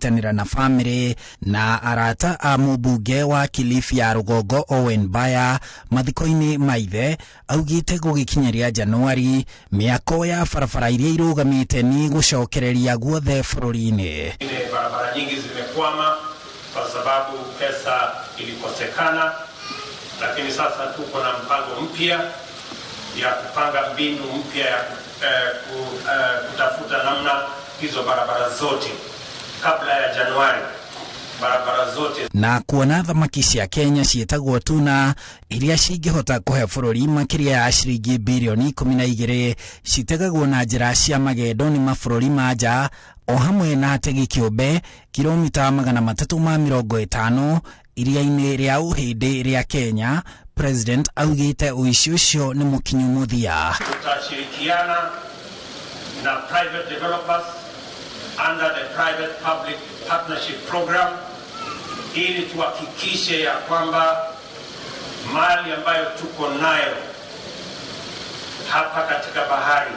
Kũnyitanĩra na bamĩrĩ na arata a mũmbunge wa Kilifi ya rũgongo Owen Baya mathiko-inĩ ma ithe, augĩte gũgĩkinyĩria Januari mĩako ya barabara iria irũgamĩte nĩ gũcokereria guothe bũrũri-inĩ. Barabara nyingi zimekwama kwa sababu pesa ilikosekana, lakini sasa tuko na mpango mpya ya kupanga mbinu mpya ya kutafuta namna hizo barabara zote kabla ya Januari, barabara zote. Na kuona thamaki cia Kenya ciĩtagwo tuna iria cingĩhota kũhe bũrũri makĩria ya ciringi birioni 12 citegagwo na njĩra cia magendo nĩ mabũrũri ma nja, o hamwe na ategi kĩũmbe kilomita 350 iria-inĩ rĩa Ũhĩndĩ rĩa Kenya. President augĩte ũici ũcio nĩ mũkinyu mũthia. Tutashirikiana na private developers under the private public partnership program ili tuhakikishe ya kwamba mali ambayo tuko nayo hapa katika bahari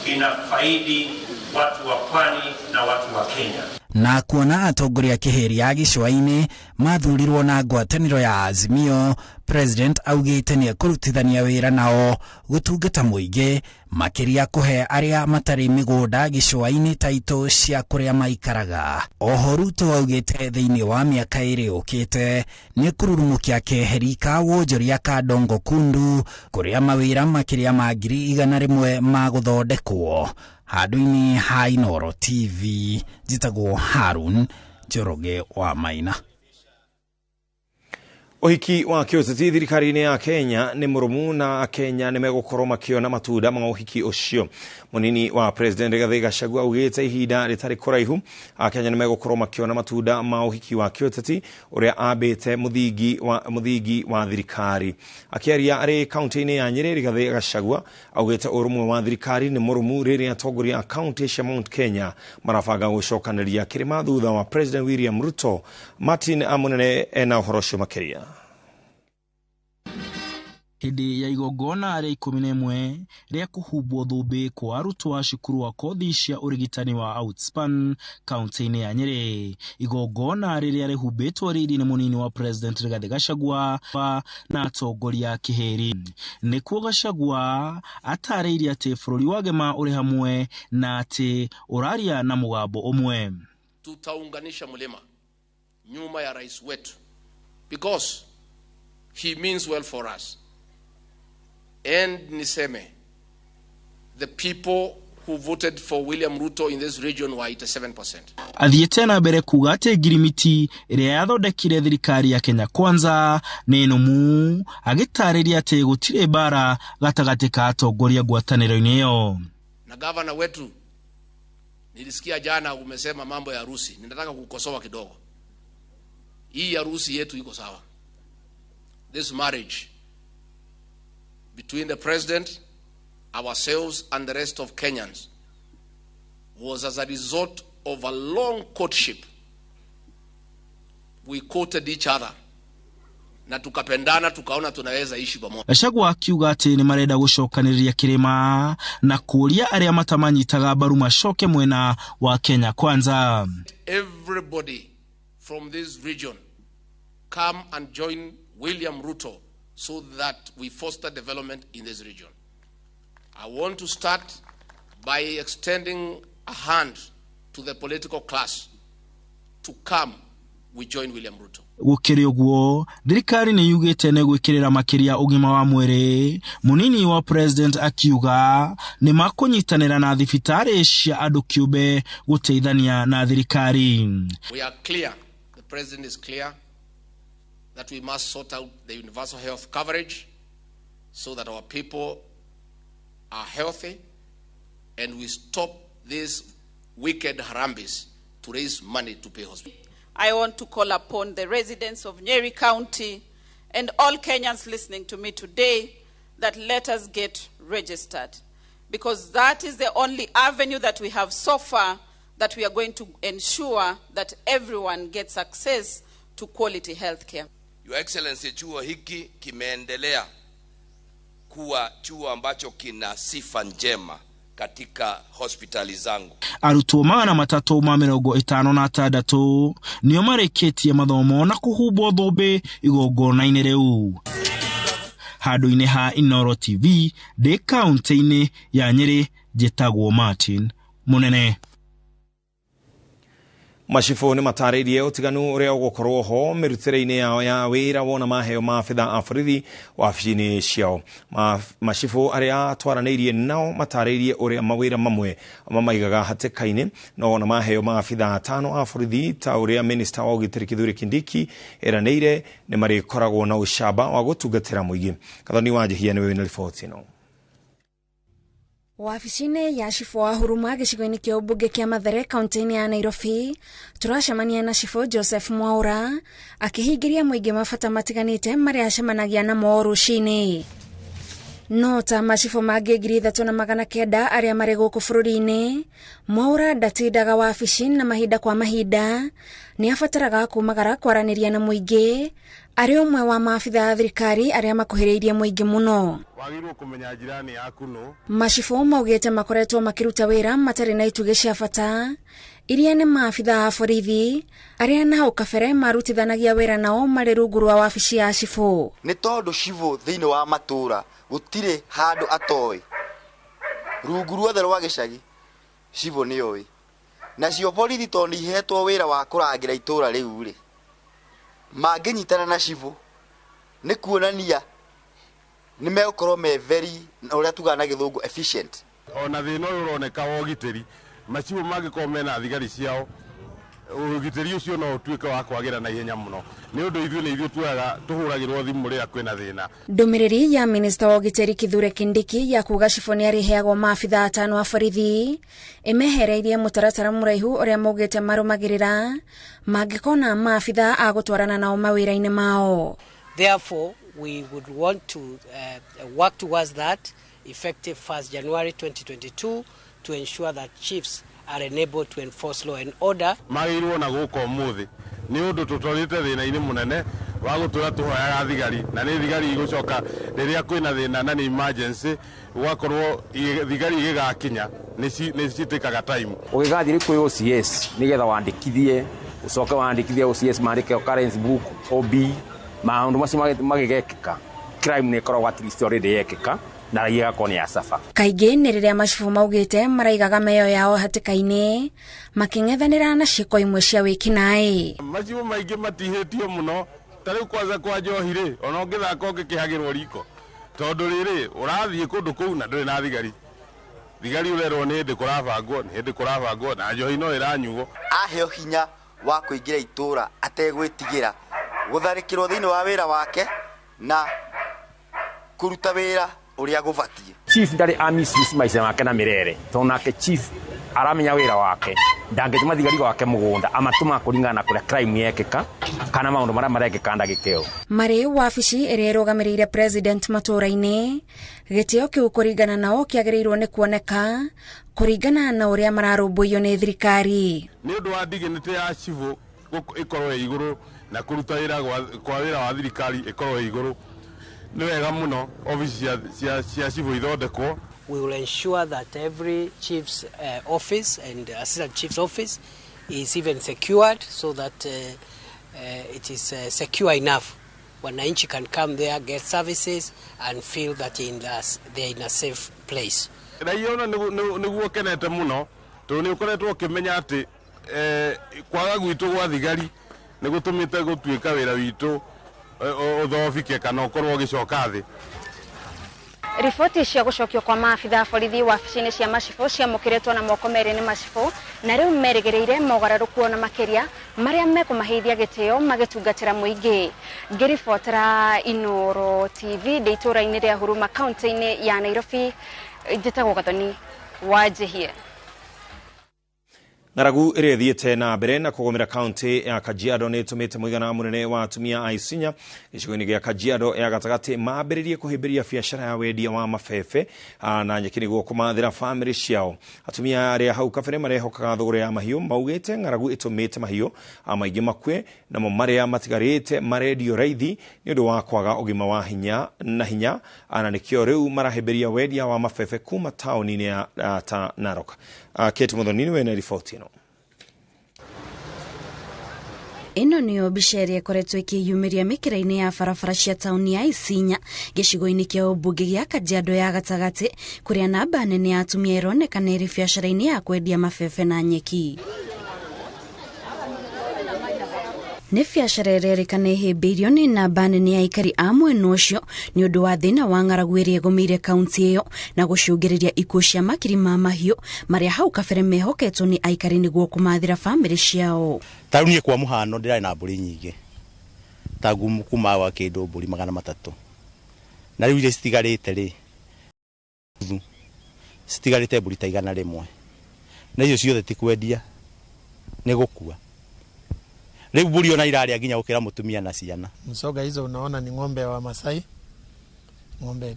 inafaidi watu wa pwani na watu wa Kenya. Na kuona atongoria kĩhĩri ya gĩcũa-inĩ mathurirwo na ngwatanĩro ya Azimio, President augĩte nĩ ekũrutithania wĩra nao gũtungata mũingĩ, makĩria kũhe arĩa matarĩ mĩgũnda gĩcũa-inĩ taitũ cia kũrĩa maikaraga. Oho Ruto augĩte thĩinĩ wa mĩaka 2 yũkĩte nĩ ekũrurumũkia keheri ka wonjoria ka Dongo Kundu kũrĩa mawĩra makĩria ma 100,000 ma gũthondekwo. Handũ-inĩ ha Inooro TV, njĩtagwo Harun Njoroge wa Maina. Ũhiki wa kĩũteti thirikari-inĩ ya Kenya nĩ mũrũmu na Kenya nĩ megũkorwo makĩona matunda ma ũhiki ũcio. Mũnini wa President Rigathĩ Gachagua augĩte ihinda rĩtarĩ kũraihu Akenya nĩ megũkorwo makĩona matunda ma ũhiki wa kĩũteti ũrĩa ambĩte mũthingi wa thirikari. Akĩaria arĩ kaunti-inĩ ya Nyĩrĩ, Rigathĩ Gachagua augĩte ũrũmwe wa thirikari nĩ mũrũmu rĩrĩa atongoria a kaunti cia Mount Kenya marabanga gũcokanĩria kĩrĩma thutha wa President William Ruto. Martin Amunene ena ũhoro ũcio makĩria. Hĩndĩ ya igongona rĩa 11 rĩa kũhumbwo thũmbĩ kwa arutwo a cukuru wa kothi cia ũrigitani wa Outspan kaunti-inĩ ya Nyĩrĩ, igongona rĩrĩa rĩhumbĩtwo riri nĩ mũnini wa President Rigathĩ Gachagua na atongoria a kĩhĩri. Nĩkuo Gachagua atarĩirie atĩ bũrũri wa gema ũrĩ hamwe na atĩ ũraria na mũgambo ũmwe. Tutaunganisha mlima nyuma ya rais wetu because he means well for us. And niseme, the people who voted for William Ruto in this region were 87%. Athiĩte na mbere kuga atĩ ngirimiti ĩrĩa yathondekire thirikari ya Kenya Kwanza nĩ nũmu, agĩtarĩria atĩ gũtirĩ mbara gatagatĩ ka atongoria ngwatanĩro-inĩ ĩyo. Na gavana wetu, nilisikia jana umesema mambo ya harusi, ninataka kukosoa kidogo. Hii harusi yetu iko sawa. This marriage between the president, ourselves, and the rest of Kenyans was as a result of a long courtship. We courted each other na tukapendana, tukaona tunaweza ishi pamoja. Gachagua akiuga atĩ nĩ marenda gũcokanĩrĩria kĩrĩma na kũũria arĩa matamanyitaga mbaru macoke mwena wa Kenya Kwanza. Everybody from this region come and join William Ruto so that we foster development in this region. I want to start by extending a hand to the political class to come we join William Ruto. Gũkĩrĩ ũguo, thirikari nĩ yugĩte nĩ gwĩkĩrĩra makĩria ũgima wa mwĩrĩ. Mũnini wa President akiuga nĩ makũnyitanĩra na thibitarĩ cia andũ kĩũmbe gũteithania na thirikari. We are clear, the President is clear that we must sort out the universal health coverage so that our people are healthy and we stop these wicked harambes to raise money to pay hospitals. I want to call upon the residents of Nyeri County and all Kenyans listening to me today that let us get registered, because that is the only avenue that we have so far that we are going to ensure that everyone gets access to quality health care. Your Excellency, chuo hiki kimeendelea kuwa chuo ambacho kina sifa njema. katika hospitali zangu. Arutwo 356 nĩo marĩkĩtie mathomo na kũhumbwo thũmbĩ igongona-inĩ rĩu. Handũ-inĩ ha Inooro TV ndĩ kaunti-inĩ ya Nyĩrĩ, njĩtagwo Martin Munene. Macibũ nĩ matarĩirie ũtiganu ũrĩa ũgũkorwo ho mĩrutĩre-inĩ yao ya wĩra wona maheo maabitha a borithi wabici-inĩ ciao. Macibũ arĩa twaranĩirie nao matarĩirie ũrĩa mawĩra mamwe mamaigaga hatĩka-inĩ no wona maheo maabitha atano a borithi ta ũrĩa minista wa ũgitĩri Kithure Kindiki eranĩire nĩ marĩkoragwo na ũcamba wa gũtungatĩra mũingĩ. Kathoni wa Njihia nĩwe wĩna riboti ĩno. Wabici-inĩ ya cibũ wa Huruma gĩcigo-inĩ kĩa ũmbunge kĩa Mathare kaunti-inĩ ya Nairobi, tũracemania na cibũ Joseph Mwaura akĩhingĩria mũingĩ mabata matiganĩte marĩa acemanagia namo rũcinĩ. No ta macibũ mangĩ 3900 arĩa marĩ gũkũ bũrũri-inĩ, Mwaura ndatindaga wabici na mahinda kwa mahinda nĩ abataraga kumagara kwaranĩria na mũingĩ arĩ ũmwe wa maabitha a thirikari arĩa makuhĩrĩirie mũingĩ mũno. Wagĩrĩirwo kũmenya jirani yaku nũ. Macibũ maugĩte makoretwo makĩruta wĩra matarĩ na itugĩ cia bata iria nĩ maabitha a borithi arĩa na hau kabere marutithanagia wĩra nao marĩ rungu rwa wabici ya cibũ. Nĩ tondũ cibũ thĩinĩ wa matũra gũtirĩ handũ atoĩ, rungu ruothe rwa gĩcagi cibũ nĩoĩ, nacio borithi tondũ nĩ ihetwo wĩra wa kũrangĩra itũra rĩu rĩ, mangĩnyitana na cibũ nĩ kuonania nĩ megũkorwo me very, ũrĩa tugaga na gĩthũngũ, efficient. Ona thĩna ũyũ ũroneka wa ũgitĩri, macibũ mangĩkorwo mena thigari ciao, ũgitĩri ũcio no ũtuĩke wa kwagĩra na ihenya mũno, nĩ ũndũ ithuĩ nĩ ithuĩ tuoyaga tũhũragĩrwo thimũ rĩrĩa kwĩna thĩna. Ndũmĩrĩri ya minista wa ũgitĩri Kithure Kindiki ya kuga cibũ nĩ arĩheagwo maabitha atano a borithi ĩmehereirie mũtaratara mũraihu ũrĩa maugĩte marũmagĩrĩra mangĩkona maabitha a gũtwarana nao mawĩra-inĩ mao. Therefore, we would want to work towards that effective 1st January 2022 to ensure that chiefs are enabled to enforce law and order. Magĩrĩirwo na gũka ũmũthĩ nĩ ũndũ tũtwarĩte thĩna-inĩ mũnene wa gũtũra tũhoyaga thigari, na nĩ thigari igũcoka rĩrĩa kwĩna thĩna na nĩ emergency, gũgakorwo thigari igĩgakinya nĩ citĩkaga time. Ũgĩgathiĩ kwĩ OCS nĩgetha wandĩkithie, ũcoke wandĩkithie OCS mandĩke occurrence book, OB, maũndũ macio magĩgekĩka, crime nĩ ĩkoragwo at least already yekĩka na raia ĩgakorwo nĩ ya suffer. Kaingĩ nĩ rĩrĩa macibũ maugĩte maraigaga mĩoyo yao hatĩka-inĩ makĩng'ethanĩra na ciĩko imwe cia wĩkinaĩ. Macibũ maingĩ matihĩtio mũno, ta rĩu kwanza kwa njohi rĩ, ona ũngĩthaka ũngĩkĩhagĩrwo riko, tondũ rĩrĩ ũrathiĩ kũndũ kũu na ndũrĩ na thigari, thigari ũrerwo nĩ hĩndĩ kũrabangwo, nĩ hĩndĩ kũrabangwo, na njohi no ĩranyuo. Aheo hinya wa kũingĩra itũra ategwĩtigĩra gũtharĩkĩrwo thĩinĩ wa wĩra wake na kũruta wĩra ũrĩa gũbatiĩ. Chief ndarĩ a misuse maica make na mĩrere, tondũ nake chief aramenya wĩra wake, ndangĩtũma thigari gwake mũgũnda, amatũmaga kũringana na kũrĩa crime yekĩka kana maũndũ marĩa marekĩka ndagĩka ĩyo. Marĩ wabici ĩrĩa ĩrũgamĩrĩire president matũra-inĩ, gĩtĩo kĩu kũringana nao kĩagĩrĩirwo nĩ kuoneka kũringana na ũrĩa mararũmbũiyo nĩ thirikari. Nĩ ũndũ wa dignity ya cibũ ĩkorwo ĩ igũrũ na kũruta wĩra kwa wĩra wa thirikari ĩkorwo ĩ igũrũ, nĩ wega mũno obici cia cibũ ithondekwo. We will ensure that every chief's office and assistant chief's office is even secured so that it is secure enough. Wananchi can come there, get services and feel that they are in a safe place. Raia ona nĩguo kenete mũno tondũ nĩ ũkoretwo ũkĩmenya atĩ kwaga gwitũ gwa thigari nĩ gũtũmĩte gũtuĩka wĩra witũ ũthobike kana ũkorwo ũgĩcoka thĩ. Riboti cia gũcokio kwa maabitha a borithi wabici-inĩ cia macibũ ciamũkĩrĩtwo na moko merĩ nĩ macibũ, na rĩu merĩgĩrĩire mogarũrũku ona makĩria marĩa mekũmaheithia gĩtĩo magĩtungatĩra mũingĩ. Ngĩribotera Inooro TV ndĩ itũra-inĩ rĩa Huruma kaunti-inĩ ya Nairobi, njĩtagwo Gathoni wa Njihia. Ng'aragu ĩrĩa ĩthiĩte na mbere na kũgũmĩra kaunti ya Kajiado nĩ ĩtũmĩte mũigana mũnene wa atumia a Isinya gĩcigo-inĩ gĩa Kajiado ya gatagatĩ mambĩrĩrie kũhĩmbĩria biacara ya wendia wa mabebe na nyeki nĩguo kũmathĩra bamĩrĩ ciao. Atumia arĩa hau kabere marehokaga thũgũrĩ ya mahiũ maugĩte ng'aragu ĩtũmĩte mahiũ maingĩ makue namo marĩa matigarĩte marendio raithi nĩ ũndũ wa kwaga ũgima wa hinya na hinya na nĩkĩo rĩu marahĩmbĩria wendia wa mabebe kuma taũni-inĩ ya ta Narok. Kate Muthoni nĩwe na riboti ĩno. Ĩno nĩyo mbica ĩrĩa ĩkoretwo ĩkĩyumĩria mĩkĩra-inĩ ya barabara cia taũni ya Isinya gĩcigo-inĩ kĩa ũmbunge gĩa Kajiado ya gatagatĩ kũrĩa namba nene ya atumia ĩronekana ĩrĩ biacara-inĩ ya kwendia mabebe na nyeki. Nĩ biacara ĩrĩa ĩrĩkana ĩhĩmbĩirio nĩ namba nene ya aikari a mwena ũcio nĩ ũndũ wa thĩna wa ng'aragu ĩrĩa ĩgũmĩire kaunti ĩyo na gũcũngĩrĩria ikuũ cia makiri ma mahiũ marĩa hau kabere mehoketwo nĩ aikari nĩguo kũmathĩra bamĩrĩ ciao. Ta rĩu niĩ kwa mũhano ndĩrarĩ na mbũri nyingĩ ta kuma wa kĩndũ mbũri 300 na rĩu iria citigarĩte rĩ citigarĩte mbũri ta 100 na icio ciothe ti kwendia nĩ gũkua. Rĩu mbũri ona irarĩa nginya gũkĩra mũtumia na ciana. Msoga hizo unaona ni ng'ombe wa Masai. Ng'ombe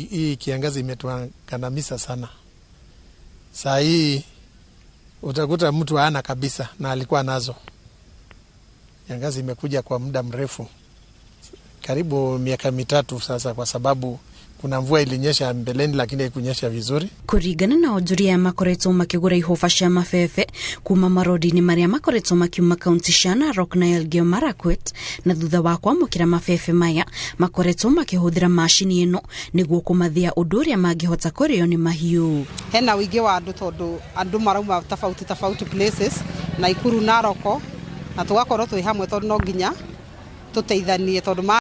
hii kiangazi imetuangamiza sana. Saa hii utakuta mtu hana kabisa na alikuwa nazo. Kiangazi imekuja kwa muda mrefu, karibu miaka 3 sasa, kwa sababu kuna mvua ilinyesha mbeleni lakini haikunyesha vizuri. Kuringana na onjoria aya makoretwo makigura ihoba cia mabebe kuma marori-inĩ marĩa makoretwo makiuma kaunti cia Narok na Elgeyo Marakwet, na thutha wa kwamũkĩra mabebe maya makoretwo makĩhũthĩra macini ĩno nĩguo kũmathĩa ũndũ ũrĩa mangĩhota kũrĩo nĩ mahiũ. Hena ũingĩ wa andũ tondũ andũ marauma tofauti tofauti places, Nakuru, Narok, na tũgakorwo twĩ hamwe tondũ no nginya tũteithanie tondũ